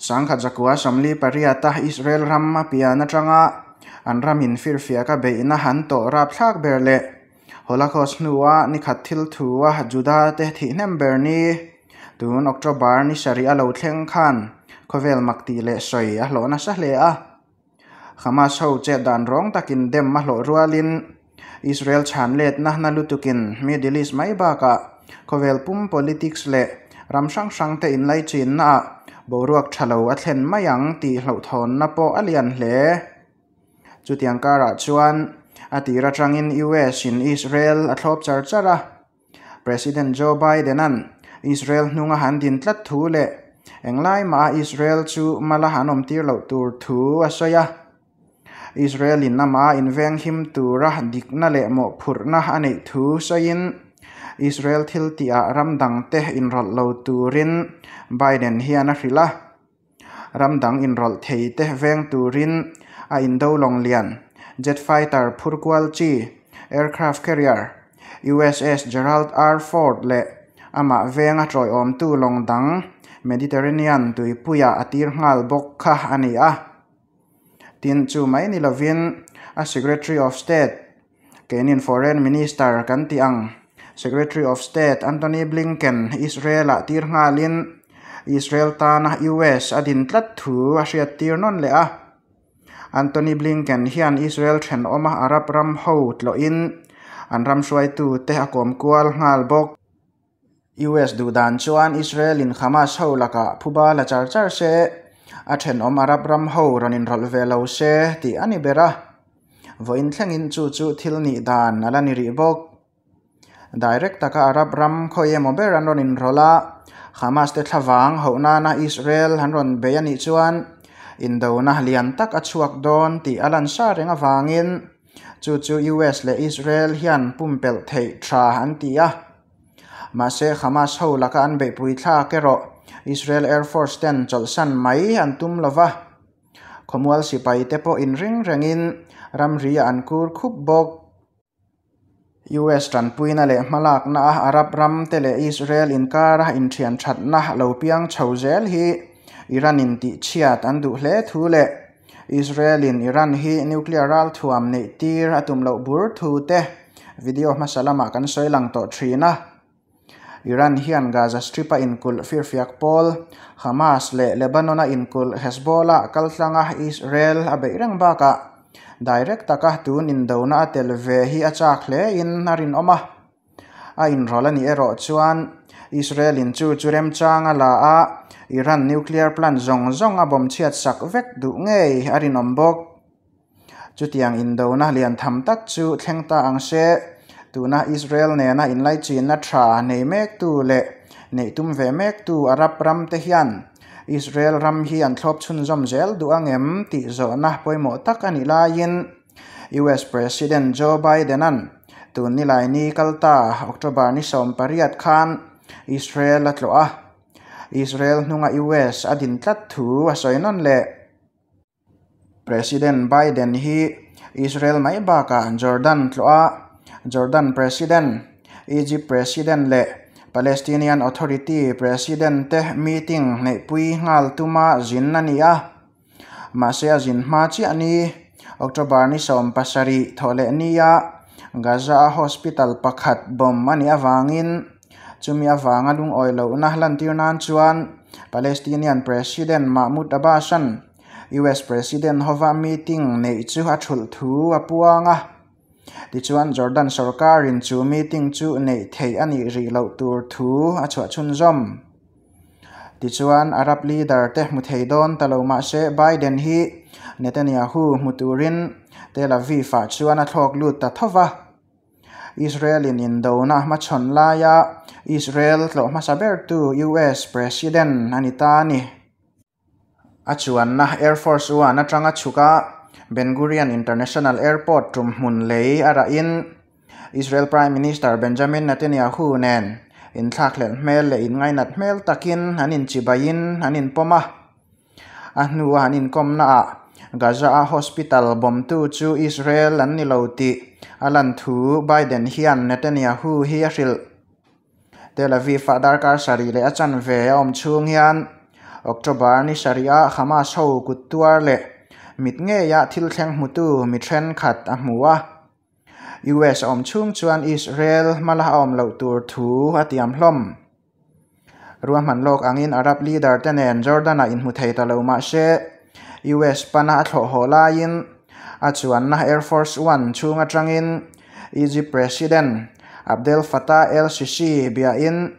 1948 a Israel ram a pian atanga an ramin firfiaka beihna an tawh rapthlak ber leh Holocaust hnua nikhat thil thu a Juda te thihnem ber ni tun October ni sarih a lo thleng khan khawvel mak tih leh sawi a hlawh nasa hle a. Hamas ho chet dan rawng takin dem a hlawh rualin Israel chhan letna na lutukin Middle East mai bakah khawvel pum politics leh ram hrang hrang te inlaichinna ah boruak tha lo a thlen mai ang tih hlauhthawnna pawh a lian hle. Chutiang karah chuan a tir atangin US in Israel a thlawp char char a. President Joe Biden-a'n Israel hnunga han din tlat thu leh englai mah a Israel chu mala han awm tir loh tur thu a sawi a. Israel in amah inveng him tura dikna leh mawhphurhna a neih thu sawiin Israel thil tihah ram dangte inrawlh lo turin Biden hian a hrilh a. Ram dang inrawlh thei te veng turin a indo lawng lian, jet fighter phur kual chi, aircraft carrier, USS Gerald R. Ford leh amah venga tawiawmtu lawng dang Mediterranean tuipuiah a tir nghal bawk kha a ni a. Tin, chu mai ni lovin a Secretary of State, keinin Foreign Minister kan tih ang, Secretary of State Antony Blinken Israel-ah tir nghalin Israel tana US a din tlat thu a hriattir nawn leh a. Antony Blinken hian Israel thenawma Arab ram ho tlawhin an ram hruaitute a kawm kual nghal bawk. US duh dan chuan Israel in Hamas ho lakah phuba la char char se, a thenawm Arab ram ho rawn inrawlh ve lo se tih a ni ber a. Vawiin thlengin chu chu thil nih dan a la ni rih bawk. Direct taka Arab ram khawi emaw ber an rawn inrawlh a, Hamas te thlavang hauh nana Israel an rawn bei a nih chuan indona lian tak a chhuak dawn tih a lan sa reng avangin chu chu US leh Israel hian pumpelh theih tha an ti a. Mahse Hamas ho laka an beihpui thlak erawh Israel Air Force ten chawlhsan mai an tum lova. Khawmual sipai te pawh inring rengin ramri ah an kur khup bawk. US tanpuina leh hmalakna a Arab ram te leh Israel inkara inthian thatna lo piang chho zel hi Iran in tihchhiat an duh hle thu leh Israel in Iran hi nuclear ralthuam neih tir a tum loh bur thu te video hmasa lamah kan sawi lang tawh thin a. Iran hian Gaza Strip a inkulh firfiak pawl Hamas leh Lebanon a inkulh Hezbollah kaltlanga Israel a beih reng bakah direct taka tun indona a tel ve hi a chak hle in a rinawm a. A inrawlh a nih erawh chuan Israel in chu chu remchang a la a, Iran nuclear plant zawng zawng a bawm chhiat sak vek duh ngei a rinawm bawk. Chutiang indona lian tham tak chu thleng ta ang se, tuna Israel nena inlaichinna tha nei mektu leh neih tum ve mektu Arab ram te hian Israel ram hi an thlawp chhunzawm zel duh angem tih zawhna pawimawh tak a nih laiin US President Joe Biden-a'n tun nilai ni kal ta October ni 18 khan Israel a tlawh a, Israel hnunga US a din tlat thu a sawi nawn leh. President Biden hi Israel mai bakah Jordan tlawh a, Jordan President, Egypt President leh Palestinian Authority President te meeting neihpui nghal tuma zin a ni a. Mahse a zin hma chiah ni, October ni 17 thawh leh nia Gaza a hospital pakhat bomb a nih avangin chumi avanga lungawi lohna lantir nan chuan Palestinian President Mahmoud Abbas-a'n US President hova meeting neih chu a thulh thu a puang a. Tichuan Jordan sarkarin chu meeting chu neih theih a nih rih loh tur thu a chhuah chhunzawm. Tichuan Arab leader te hmu thei dawn ta lo mahse Biden hi Netanyahu hmu turin Tel Aviv ah chuan a thlawk lut ta thova. Israel in indona hmachhawn laia Israel tlawh hmasa bertu US President a ni ta a ni. A chuanna Air Force One atanga chhuka Ben Gurion International Airport tum hmun lei a rahin Israel Prime Minister Benjamin Netanyahu nen inthlakhlelh hmel leh inngainat hmel takin an inchibaiin an inpawm a. A hnua an inkawmna ah Gaza a hospital bomb tu chu Israel an ni lo tih a lan thu Biden hian Netanyahu hi a hrilh. Tel Aviv ah darkar sarih leh a chanve a awm chhung hian October ni sarih-a Hamas ho kut tuar leh mit ngeia thil thleng hmutu mi thenkhat a hmu a. US a awm chhung chuan Israel hmala a awm loh tur thu a tiam hlawm. Ruahman lawk angin Arab leader te nen Jordan-ah inhmu thei ta lo mah se, US pana a thlawh haw laiin a chuanna Air Force One chhung atangin Egypt President Abdel Fattah el-Sisi biain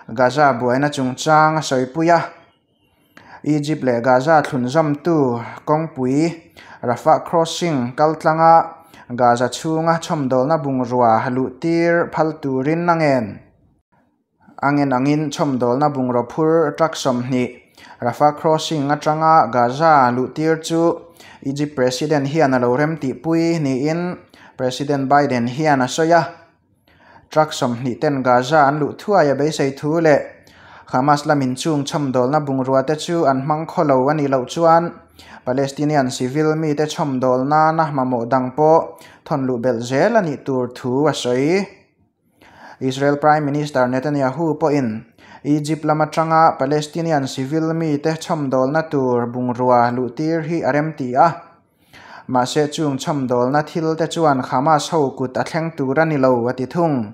Gaza buaina chungchang a sawipui a. Egypt leh Gaza thlunzawmtu kawngpui Rafah Crossing kaltlanga Gaza chhunga chhawmdawlna bungrua luhtir phal turin a ngen. A ngen angin chhawmdawlna bungraw phur truck 20 Rafah Crossing atanga Gaza luhtir chu Egypt President hian a lo remtihpui niin President Biden hian a sawi a. Truck 20 ten Gaza an luh thuai a beisei thu leh Hamas lamin chung chhawmdawlna bungrua te chu an hmang khaw lo a nih loh chuan Palestinian civil mite chhawmdawl nana mamawh dang pawh thawn luh belh zel a nih tur thu a sawi. Israel Prime Minister Netanyahu pawhin Egypt lam atanga Palestinian civil mite chhawmdawlna tur bungrua luhtir hi a remti a. Mahse chung chhawmdawlna thil te chuan Hamas ho kut a thleng tur a ni lo a ti thung.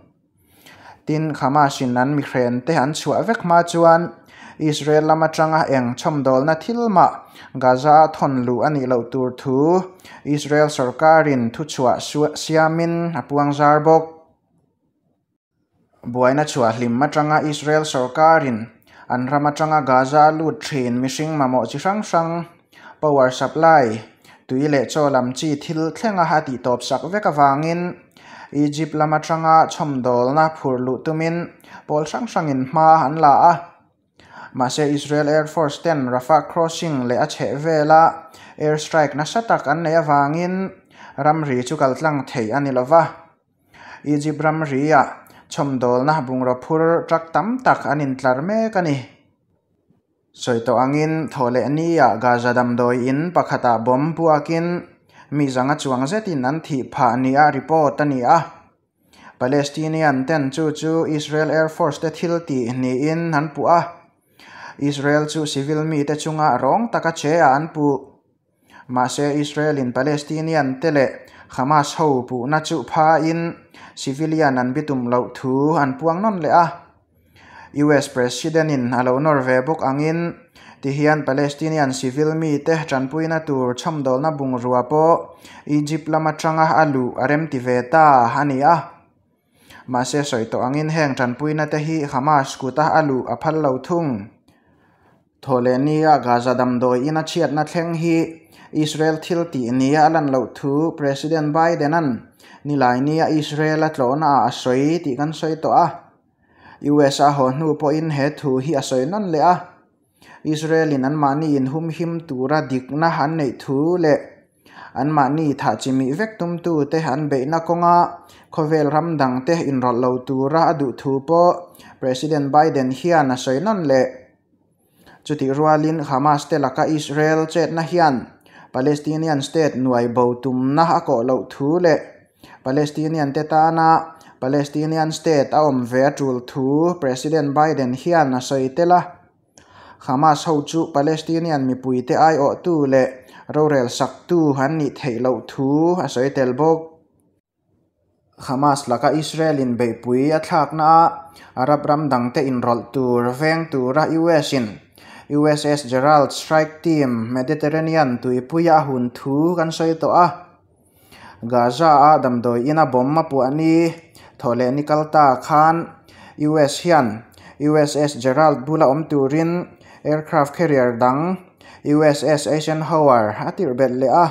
Tin, Hamas in an mihren te an chhuah vek hma chuan Israel lam atanga eng chhawmdawlna thil mah Gaza a thawn luh a nih loh tur thu Israel sorkarin thuchhuah siamin a puang zar bawk. Buaina chhuah hlim atanga Israel sorkarin an ram atanga Gaza a lut thin mihring mamawh chi hrang hrang, power supply, tui leh chaw lam chi thil thlenga a tihtawp sak vek avangin Egypt lam atanga chhawmdawlna phur luh tumin pawl hrang hrangin hma an la a. Mahse Israel Air Force ten Rafah Crossing leh a chheh vela air strike nasa tak an neih avangin ramri chu kaltlang theih a ni lova. Egypt ramri-ah chhawmdawlna bungraw phur truck tam tak an intlar mek a ni. Sawi tawh angin thawhleh ni-ah Gaza damdawi in pakhatah bomb puakin mi zanga chuang zetin an thih phah nia report a ni a. Palestinian ten chu chu Israel Air Force te thil tih niin an puh a. Israel chu civil mite chunga rawng taka che ah an puh. Mahse Israel in Palestinian te leh Hamas ho puhna chu phain civilian an bitum loh thu an puang nawn leh a. US President in a lo nawr ve bawk angin tihian Palestinian civil mite tanpuina tur chhawmdawlna bungrua pawh Egypt lam atanga a luh a remti ve ta a ni a. Mahse sawi tawh angin heng tanpuina te hi Hamas kuta a luh a phal lo thung. Thawhleh nia Gaza damdawi ina chhiatna thleng hi Israel thil tih nia a lan loh thu President Biden an nilai nia Israel a tlawhna ah a sawi tih kan sawi tawh a. US a haw hnu pawhin he thu hi a sawi nawn leh a. Israel in anmahni inhumhim tura dikna an neih thu leh anmahni thah chimih vek tumtute an beihna kawnga khawvel ram dangte inrawlh lo tura a duh thu pawh President Biden hian a sawi nawn leh. Chutih rualin Hamas te laka Israel chetna hian Palestinian state nuai bo tumna a kawh loh thu leh Palestinian te tana Palestinian state a awm ve a tul thu President Biden hian a sawi tel a. Hamas ho chu Palestinian mipuite aiawhtu leh rorel saktu an nih theih loh thu a sawi tel bawk. Hamas laka Israel in beihpui a thlaknaah Arab ram dangte inrawlh tur veng tura US in USS Gerald Strike Team Mediterranean tuipuia a hun thu kan sawi tawh a. Gaza-a damdawi ina bomb a puah ni thawhleh ni kal ta khan US hian USS Gerald bula awm turin aircraft carrier dang USS Eisenhower a tirh belh leh a.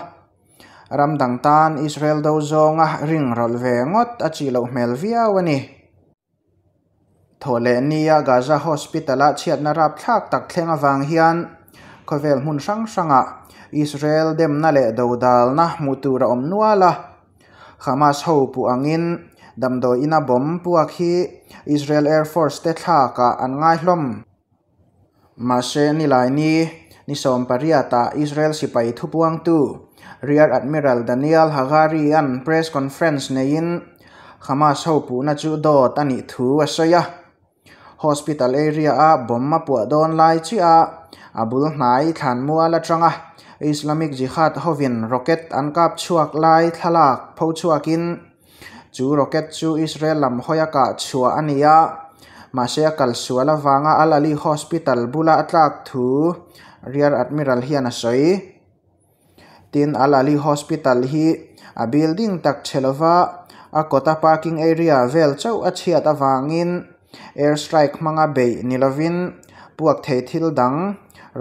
Ram dang tan Israel do zawnga ring rawlh ve ngawt a chi loh hmel viau a ni. Thawhleh nia Gaza Hospital-a chhiatna rapthlak tak thleng avang hian khawvel hmun hrang hrangah Israel demna leh dodalna hmuh tur a awm nual a. Hamas ho puh angin damdawi ina bomb puak hi Israel Air Force te thlakah an ngai hlawm. Mahse Nilaini ni 18-ah Israel sipai thupuangtu Rear Admiral Daniel Hagari-a'n press conference neiin Hamas ho puhna chu dawt a nih thu a sawi a. Hospital area-a bomb a puah dawn lai chiah a, a bul hnai thlanmual atanga Islamic Jihad hovin rocket an kap chhuak lai thlalak pho chhuakin chu rocket chu Israel lam hawia kah chhuah a ni a, mahse a kal sual avanga Al Ahli Hospital bula a tlak thu Rear Admiral hian a sawi. Tin, Al Ahli Hospital hi a building tak chhe lova a kawta parking area vel chauh a chhiat avangin air strike hmanga beih ni lovin puak thei thil dang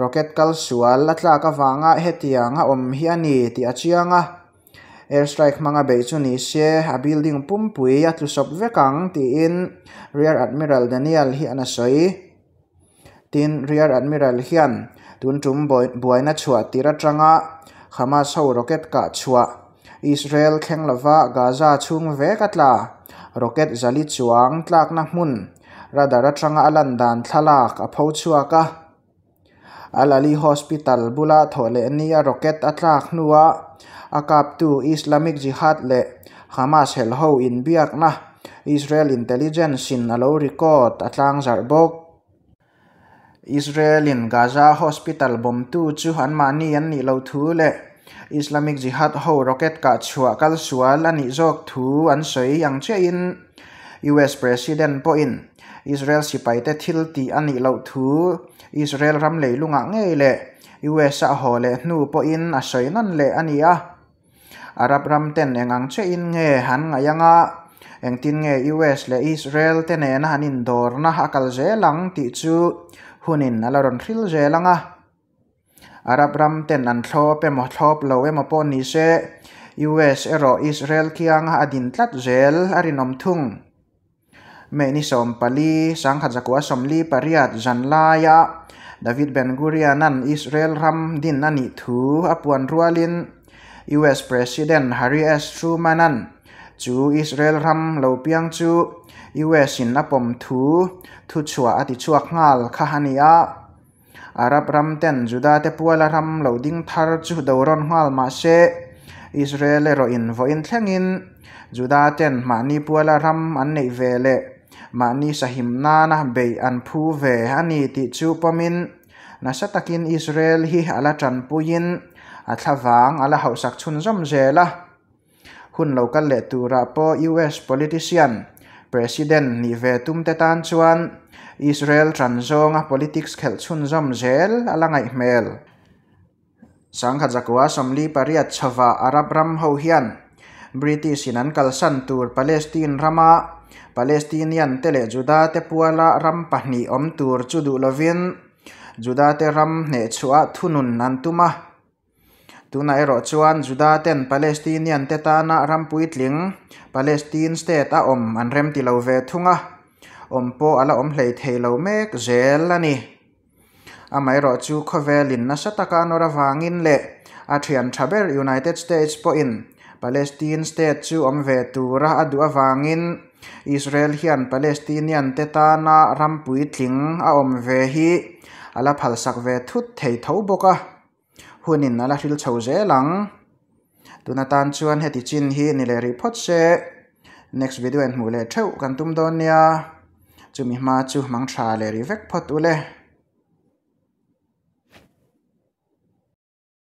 rocket kal sual a tlak avanga hetiang a awm hi a ni tih a chiang a. Air strike hmanga beih chu ni se a building pumpui a tlu sawp vek ang tiin Rear Admiral Daniel hian a sawi. Tin, Rear Admiral hian tun tum buaina chhuah tir atanga Hamas ho rocket kah chhuah Israel thleng lova Gaza chhung vek a tla rocket zali chuang tlakna hmun radar atanga a lan dan thlalak a pho chhuak a. Al Ahli Hospital bula thawh leh nia rocket a tlak hnua a kaptu Islamic Jihad leh Hamas helho inbiakna Israel intelligence in a lo record a tlangzarh bawk. Israel-in Gaza hospital bomb-tu chu anmahni an nih loh thu leh Islamic Jihad ho rocket kah chhuah kal sual a nih zawk thu an sawi ang chiahin US President pawhin Israel sipaite thil tih a nih loh thu Israel ram leilungah ngei leh US a haw leh hnu pawhin a sawi nawn leh a ni a. Arab ram ten eng ang chiahin nge an ngaih anga, engtin nge US leh Israel te nena an indawrna a kal zel ang tih chu hunin a la rawn hril zel anga. Arab ram ten an thlawp emaw thlawp lo emaw pawh ni se, US erawh Israel kianga a din tlat zel a rinawm thung. May ni 14, 1948 zan laia David Ben Gurion-a'n Israel ram din a nih thu a puan rualin US President Harry S. Truman-a'n chu Israel ram lo piang chu US-in a pawm thu thuchhuah a tichhuak nghal kha a ni a. Arab ram ten Juda te puala ram lo ding thar chu do rawn nghal mah se, Israel erawhin vawiin thlengin Juda ten mahni puala ram an neih ve leh mahni sahim nana beih an phu ve a ni tih chu pawmin nasa takin Israel hi a la tanpuiin a thlavang a la hauhsak chhunzawm zel a. Hun lo kal leh turah pawh US politician, President nih ve tum te tan chuan Israel tan zawnga politics khelh chhunzawm zel a la ngaih hmel. 1948 chhova Arab ram ho hian British in an kalsan tur Palestine rama Palestinian te leh Juda te puala ram pahnih awm tur chu duh lovin Juda te ram hnehchhuah thunun an tum a. Tunah erawh chuan Juda ten Palestinian te tana ram puitling, Palestine state a awm an remti lo ve thung a, awm pawh a la awm hlei thei lo mek zel a ni. Amaherawh chu khawvelin nasa taka nawr avangin leh a thian tha ber United States pawhin Palestine state chu awm ve tura a duh avangin Israel hian Palestinian te tana ram puitling a awm ve hi a la phalsak ve thut thei tho bawk a. Hunin a la hril chho zel ang. Tun atan chuan heti chin hi ni leh rih phawt se. Next video in hmuh leh theuh kan tum dawn nia. Chumi hma chu hmang tha leh rih vek phawt ule.